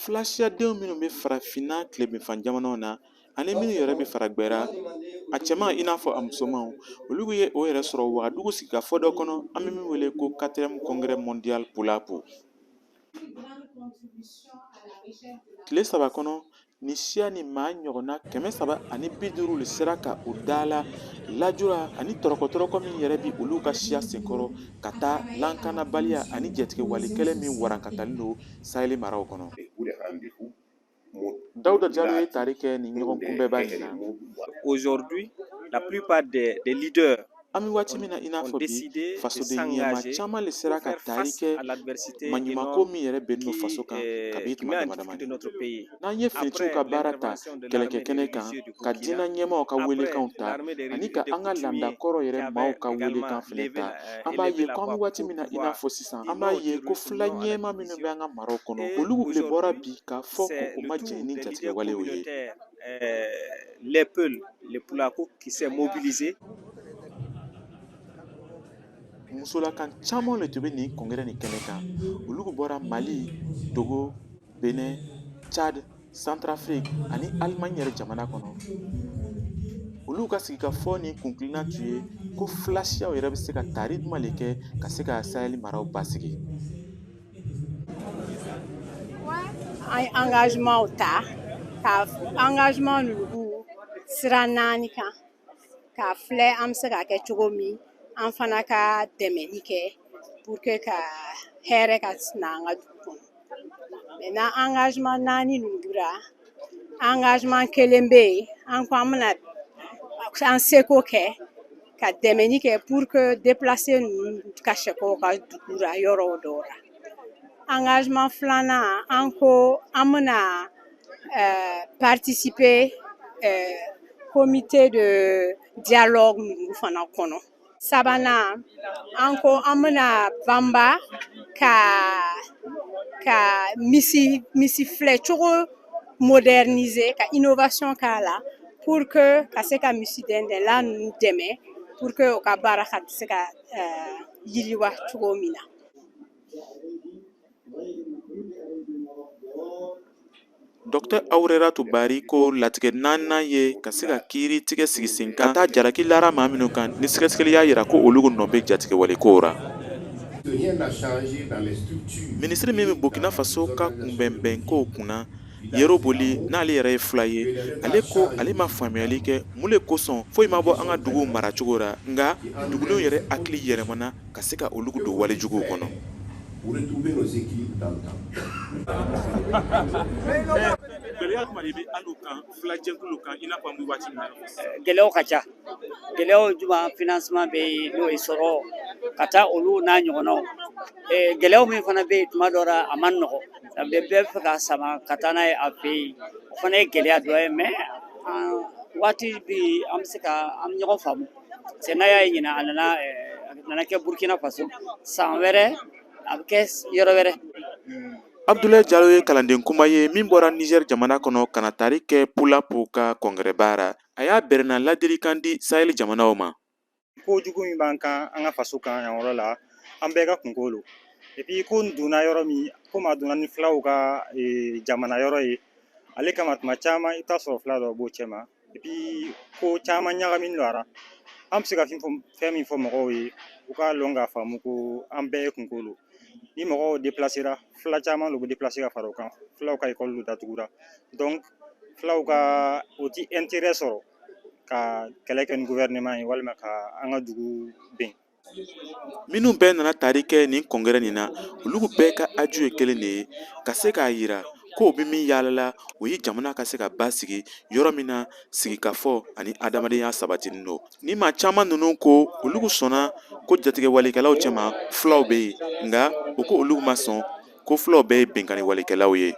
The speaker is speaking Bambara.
Filasiyadenw minnu bɛ farafinna tilebinfan jamanaw na ani minnu yɛrɛ bɛ faragbɛra, a cɛman i n'a fɔ a musomanw, olu ye o yɛrɛ sɔrɔ Wagadugu sigikafɔ dɔ kɔnɔ an bɛ min wele ko 4e congrès mondial pulaku. Tile 3 kɔnɔ, nin siya ni maa ɲɔgɔnna 350 le sera ka u da la lajura ani tɔrɔkɔtɔrɔkɔ min yɛrɛ bi olu ka siya senkɔrɔ ka taa lankanabaliya ani jatigɛwale kɛlɛ min warankatalen don Saheli maraw kɔnɔ. Dawuda Jalo ye tari kɛ nin ɲɔgɔn kunbɛnba in na. Aujourd'hui, la plupart des leaders An bɛ waati min na i n'a fɔ bi, fasoden ɲɛmaa caman le sera ka tari kɛ maɲumanko min yɛrɛ bɛnnen don faso kan kabi tuma dama damani. N'an ye finitigiw ka baara ta kɛlɛkɛ kɛnɛ kan, ka diinɛ ɲɛmaaw ka welekanw ta ani ka an ka laada kɔrɔ yɛrɛ maaw ka welekan fɛnɛ ta, an b'a ye ko an bɛ waati min na i n'a fɔ sisan, an b'a ye ko fila ɲɛmaa minnu bɛ an ka maraw kɔnɔ, olu le bɔra bi k'a fɔ ko u ma jɛn ni jatigɛwalew ye. Les Peuls, les Pulaku qui s'est mobilisé. Musolakan caman le tun bɛ nin congrès nin kɛnɛ kan. Olu bɔra Mali, Togo, Benin, Tchad, Centrafrique ani Allemagne yɛrɛ jamana kɔnɔ. Olu ka sigikafɔ ni kunkilenna tun ye ko filasiyaw yɛrɛ bɛ se ka tari jumɛn le kɛ ka se ka Sahel maraw basigi. An ye engagement ta ka engagement ninnu sira naani kan k'a filɛ an bɛ se k'a kɛ cogo min an fana ka dɛmɛli kɛ pour que ka hɛrɛ ka na an ka dugu kɔnɔ. Maintenant, engagement naani ninnu ra, engagement kelen bɛ yen, an ko an bɛna an seko kɛ ka dɛmɛni kɛ pour que déplacé ninnu ka sɛkɔ u ka dugu la yɔrɔ dɔw la. Engagement filanan, an ko an bɛna participer comité de dialogue ninnu fana kɔnɔ. Sabanan, an ko an bɛna banba ka misi filɛ cogo moderniser, ka innovation k'a la pour que ka se ka misi dɛndɛnla ninnu dɛmɛ pour que u ka baara ka se ka yiriwa cogo min na. Dr Awureratu Bari ko latigɛ naaninan ye ka se ka kiiri tigɛ sigi sen kan ka taa jalaki lara maa minnu kan ni sɛgɛsɛgɛli y'a yira ko olu nɔ bɛ jatigɛwale kow ra. Minisiri min bɛ Burkina Faso ka kunbɛnbɛnkow kunna, Yero Boli, n'ale yɛrɛ ye fila ye, ale ko ale ma faamuyali kɛ mun le kosɔn foyi ma bɔ an ka duguw maracogo ra, nka dugudenw yɛrɛ hakili yɛlɛmana ka se ka olu don wale juguw kɔnɔ. Gɛlɛya jumɛn de bɛ alu kan filajɛkulu kan i n'a fɔ an bɛ waati min na? Gɛlɛyaw ka ca. Gɛlɛyaw jumɛn? Financement bɛ yen, n'o ye sɔrɔ ka taa olu n'a ɲɔgɔnnaw. Gɛlɛyaw min fana bɛ yen, tuma dɔ la a man nɔgɔ, bɛɛ bɛ fɛ ka sama ka taa n'a ye a fɛ yen, o fana ye gɛlɛya dɔ ye. Mais waati bi an bɛ se ka an bɛ ɲɔgɔn faamu, parce que n'a y'a ye ɲinan a nana kɛ Burkina Faso, san wɛrɛ a bɛ kɛ yɔrɔ wɛrɛ. Abdoulaye Diallo ye kalanden kuma ye min bɔra Niger jamana kɔnɔ ka na tari kɛ Pulapu ka congrès baara. A y'a bɛrɛnna ladilikan di Sahel jamanaw ma. Kojugu min b'an kan, an ka faso kan yan yɔrɔ la, an bɛɛ ka kunko lo. Et puis ko n donna yɔrɔ min, komi a donna ni filaw ka jamana yɔrɔ ye, ale kama tuma caman i bɛ taa sɔrɔ fila dɔ b'o cɛ ma. Et puis ko caman ɲagaminen don a la. An bɛ se ka fɛn min fɔ mɔgɔw ye, u k'a lɔn k'a faamu ko an bɛɛ ye kunko lo. Ni mɔgɔw déplacera, fila caman de bɛ déplacer ka fara o kan. Filaw ka école datugura, donc filaw ka o ti intérêt sɔrɔ ka kɛlɛ kɛ ni gouvernement ye walima ka an ka dugu ben. Minnu bɛɛ nana tari kɛ nin congrès nin na, olu bɛɛ ka aju ye kelen de ye, ka se k'a yira ko bɛ min yaalala, o ye jamana ka se ka basigi yɔrɔ min na sigikafɔ ani adamadenya sabatinin don. Ni maa caman ninnu ko olu sɔnna ko jatigɛwalekɛlaw cɛma filaw bɛ yen, nka u ko olu ma sɔn ko filaw bɛɛ ye binkanni walekɛlaw ye.